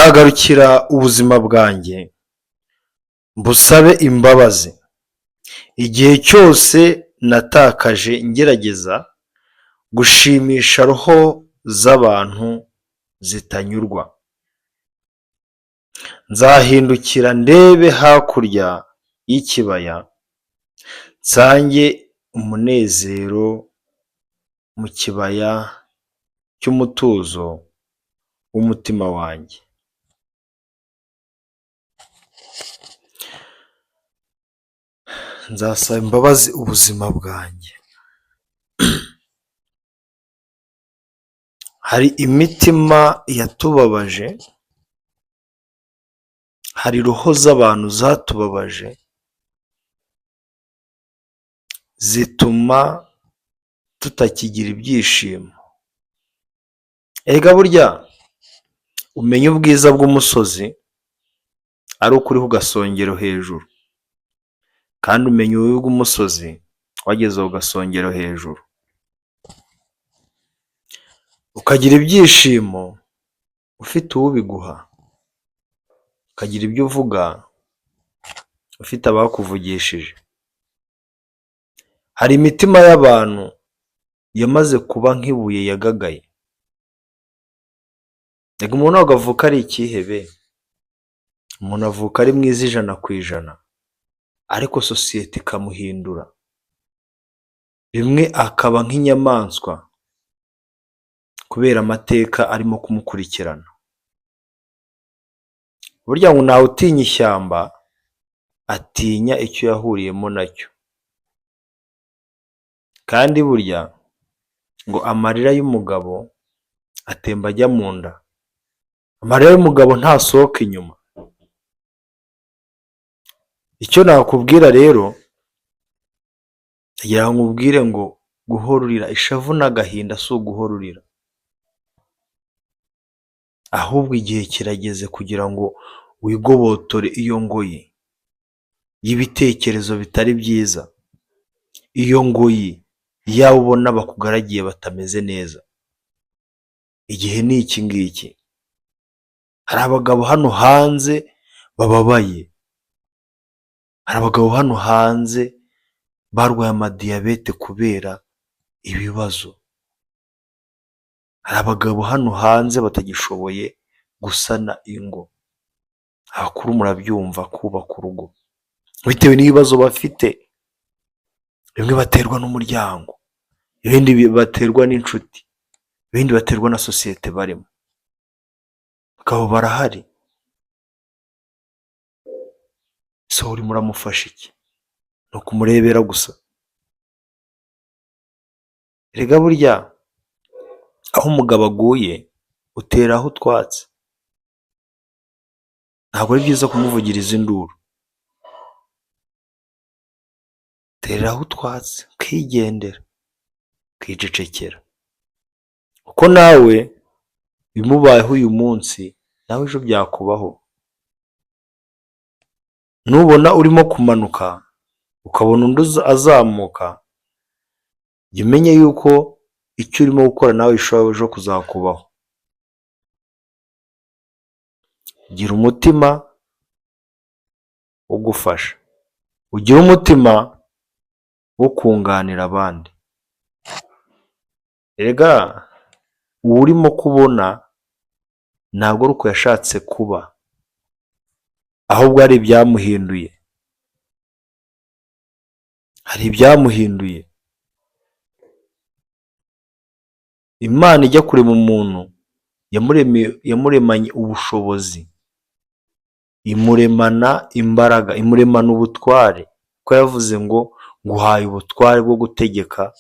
Nzagarukira ubuzima bwanjye mbusabe imbabazi igihe cyose natakaje ngerageza gushimisha roho z'abantu zitanyurwa. Nzahindukira ndebe hakurya y'ikibaya, nsange umunezero mu kibaya cy'umutuzo w'umutima wanjye. Nzasaba imbabazi ubuzima bwanjye. Hari imitima yatubabaje, hari roho z'abantu zatubabaje, zituma tutakigira ibyishimo. Erega burya umenya ubwiza bw'umusozi ari uko uri ku gasongero hejuru, kandi umenya ububi bw'umusozi wageze ku gasongero hejuru. Ukagira ibyishimo ufite uwubiguha, ukagira ibyo uvuga ufite abakuvugishije. Hari imitima y'abantu yamaze kuba nk'ibuye yagagaye. Erega umuntu ntabwo avuka ari icyihebe, umuntu avuka ari mwiza 100%, ariko sosiyete ikamuhindura, rimwe akaba nk'inyamaswa kubera amateka arimo kumukurikirana. Burya ngo ntawe utinya ishyamba, atinya icyo yahuriyemo nacyo. Kandi burya ngo amarira y'umugabo atemba ajya mu nda, amarira y'umugabo ntasohoka inyuma. Icyo nakubwira rero, ndagira ngo nkubwire ngo guhora urira, ishavu n'agahinda si uguhora urira, ahubwo igihe kirageze kugira ngo wigobotore iyo ngoyi y'ibitekerezo bitari byiza, iyo ngoyi y'abo ubona bakugaragiye batameze neza. Igihe ni iki ngiki. Hari abagabo hano hanze bababaye, hari abagabo hano hanze barwaye amadiyabete kubera ibibazo, hari abagabo hano hanze batagishoboye gusana ingo. Abakuru murabyumva, kubaka urugo bitewe n'ibibazo bafite, bimwe baterwa n'umuryango, ibindi baterwa n'inshuti, ibindi baterwa na sosiyete barimo. Abagabo barahari, ese wowe urimo uramufasha iki? Ni ukumurebera gusa? Erega burya aho umugabo aguye uteraho utwatsi, ntabwo ari byiza kumuvugiriza induru, tereraho utwatsi ukigendera, ukicecekera, kuko nawe ibimubayeho uyu munsi nawe ejo byakubaho. Nubona urimo kumanuka ukabona undi azamuka, jya umenya yuko icyo urimo gukora nawe gishobora ejo kuzakubaho. Gira umutima wo gufasha, ugire umutima wo kunganira abandi. Erega uwo urimo kubona ntabwo ari uko yashatse kuba, ahubwo hari ibyamuhinduye, hari ibyamuhinduye. Imana ijya kurema umuntu yamuremanye ubushobozi, imuremana imbaraga, imuremana ubutware, kuko yavuze ngo nguhaye ubutware bwo gutegeka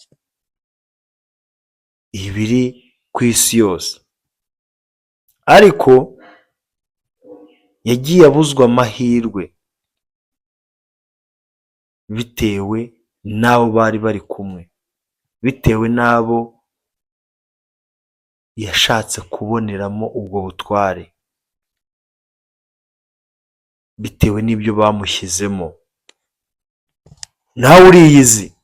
ibiri ku isi yose. Ariko yagiye abuzwa amahirwe bitewe n'abo bari bari kumwe, bitewe n'abo yashatse kuboneramo ubwo butware, bitewe n'ibyo bamushyizemo. Nawe uriyizi,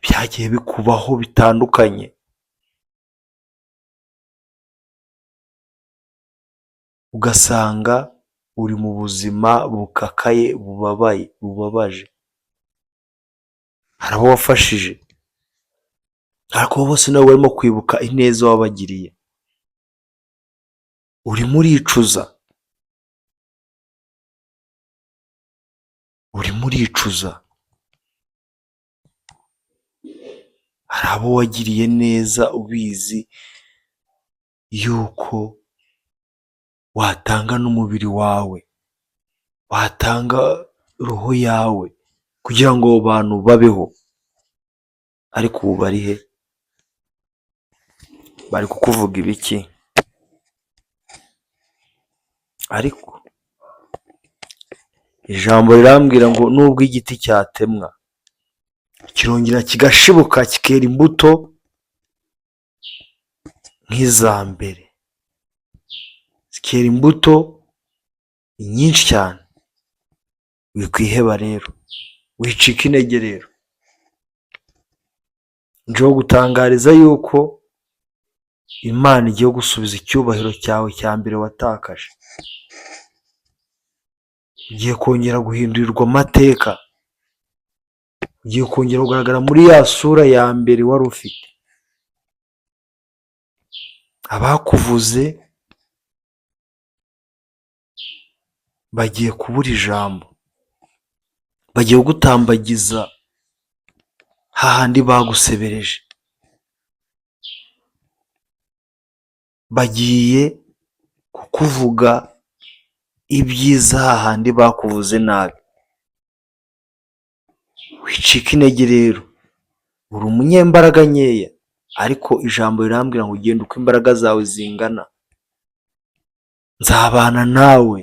byagiye bikubaho bitandukanye. Ugasanga uri mu buzima bukakaye, bubabaye, bubabaje. Hari abo wafashije, ariko bose nabo barimo kwibuka ineza wabagiriye. Urimo uricuza, urimo uricuza. Hari abo wagiriye neza ubizi yuko watanga n'umubiri wawe, watanga roho yawe kugira ngo abo bantu babeho, ariko ubu bari he? Bari kukuvuga ibiki? Ariko ijambo rirambwira ngo nubwo igiti cyatemwa kirongera kigashibuka kikera imbuto nk'iza mbere, zikera imbuto nyinshi cyane. Wikwiheba rero, wicika intege rero. Nje gutangariza yuko Imana igiye gusubiza icyubahiro cyawe cya mbere watakaje. Ugiye kongera guhindurirwa amateka, ugiye kongera kugaragara muri ya sura ya mbere wari ufite. Abakuvuze bagiye kubura ijambo, bagiye kugutambagiza hahandi bagusebereje, bagiye kukuvuga ibyiza hahandi bakuvuze nabi. Wicika intege rero, uri umunyembaraga nkeya, ariko ijambo rirambwira ngo genda uko imbaraga zawe zingana, nzabana nawe.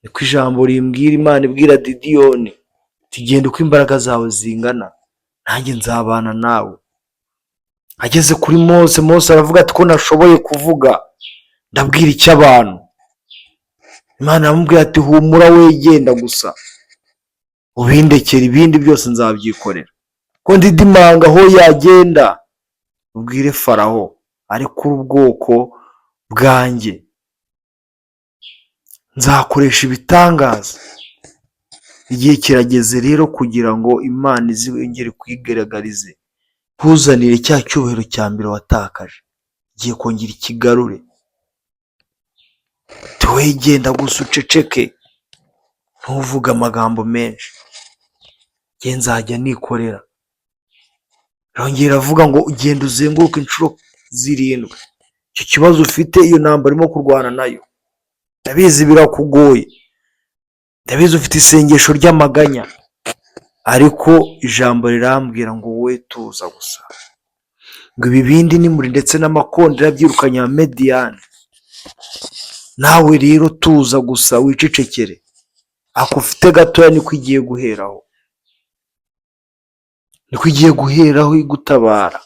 Niko ijambo rimbwira, Imana ibwira Didiyoni iti genda uko imbaraga zawe zingana, nanjye nzabana nawe. Ageze kuri Mose, Mose aravuga ati ko ntashoboye kuvuga, ndabwira icyo abantu. Imana aramubwira ati humura we genda gusa, ubindekere ibindi byose nzabyikorera. Ko ndidimanga aho yagenda, ubwire Farawo ariko ubwoko bwanjye nzakoresha ibitangaza. Igihe kirageze rero kugira ngo Imana izongere ikwigaragarize, ikuzanire cya cyubahiro cya mbere watakaje, igiye kongera ikigarure. Wowe genda gusa uceceke, ntuvuge amagambo menshi, njye nzajya nikorera. Arongera aravuga ngo genda uzenguruke inshuro 7. Icyo kibazo ufite, iyo ntambara urimo kurwana nayo, ndabizi birakugoye, ndabizi ufite isengesho ry'amaganya, ariko ijambo rirambwira ngo wowe tuza gusa, ngo ibibindi n'imuri ndetse n'amakondera byirukanye Abamediyani. Nawe rero tuza gusa wicecekere, ako ufite gatoya niko igiye guheraho, niko igiye guheraho igutabara.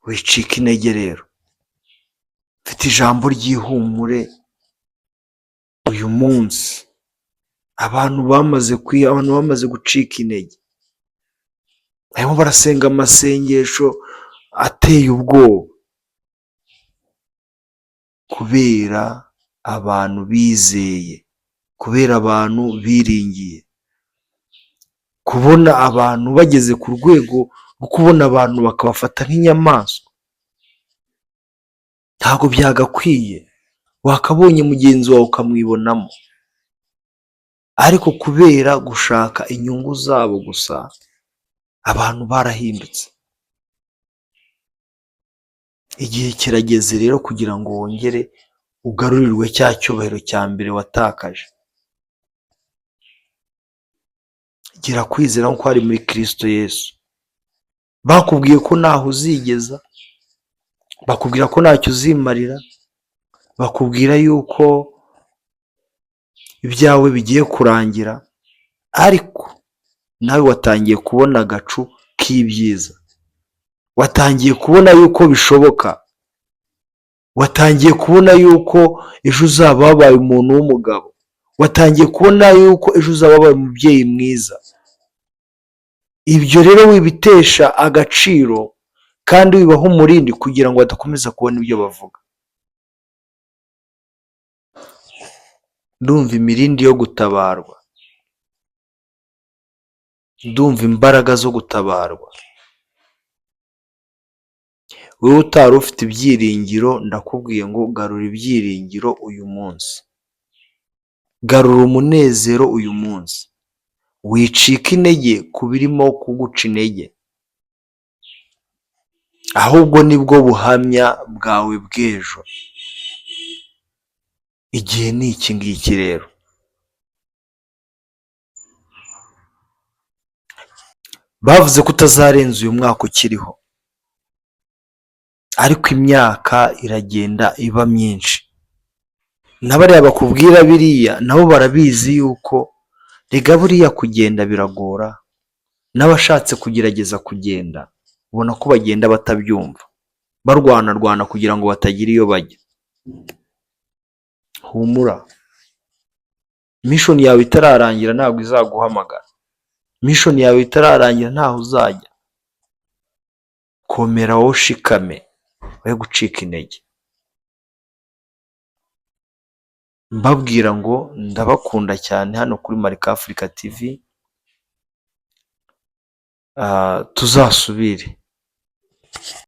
Wicika intege rero, mfite ijambo ry'ihumure uyu munsi. Abantu bamaze kwiha, abantu bamaze gucika intege, barimo barasenga amasengesho ateye ubwoba kubera abantu bizeye, kubera abantu biringiye. Kubona abantu bageze ku rwego rwo kubona abantu bakabafata nk'inyamaswa, ntabwo byagakwiye. Wakabonye mugenzi wawe ukamwibonamo, ariko kubera gushaka inyungu zabo gusa, abantu barahindutse. Igihe kirageze rero kugira ngo wongere ugarurirwe cya cyubahiro cya mbere watakaje. Gira kwizera nk'uko ari muri Kristo Yesu. Bakubwiye ko ntaho uzigeza, bakubwira ko ntacyo uzimarira, bakubwira yuko ibyawe bigiye kurangira, ariko nawe watangiye kubona agacu k'ibyiza, watangiye kubona yuko bishoboka, watangiye kubona yuko ejo uzaba wabaye umuntu w'umugabo, watangiye kubona yuko ejo uzaba wabaye umubyeyi mwiza. Ibyo rero wibitesha agaciro kandi wibaha umurindi kugira ngo badakomeza kubona ibyo bavuga. Ndumva imirindi yo gutabarwa, ndumva imbaraga zo gutabarwa. Wowe utari ufite ibyiringiro, ndakubwiye ngo garura ibyiringiro uyu munsi, garura umunezero uyu munsi, wicika intege ku birimo kuguca intege, ahubwo nibwo buhamya bwawe bw'ejo. Igihe ni iki ngiki rero. Bavuze ko utazarenza uyu mwaka ukiriho, ariko imyaka iragenda iba myinshi. Na bariya bakubwira biriya nabo barabizi yuko rega buriya kugenda biragora, n'abashatse kugerageza kugenda ubona ko bagenda batabyumva, barwanarwana kugira ngo batagira iyo bajya. Humura, mission yawe itararangira ntabwo izaguhamagara, mission yawe itararangira ntaho uzajya. Komera wowe ushikame, we gucika intege. Mbabwira ngo ndabakunda cyane hano kuri Marika Africa TV, tuzasubire.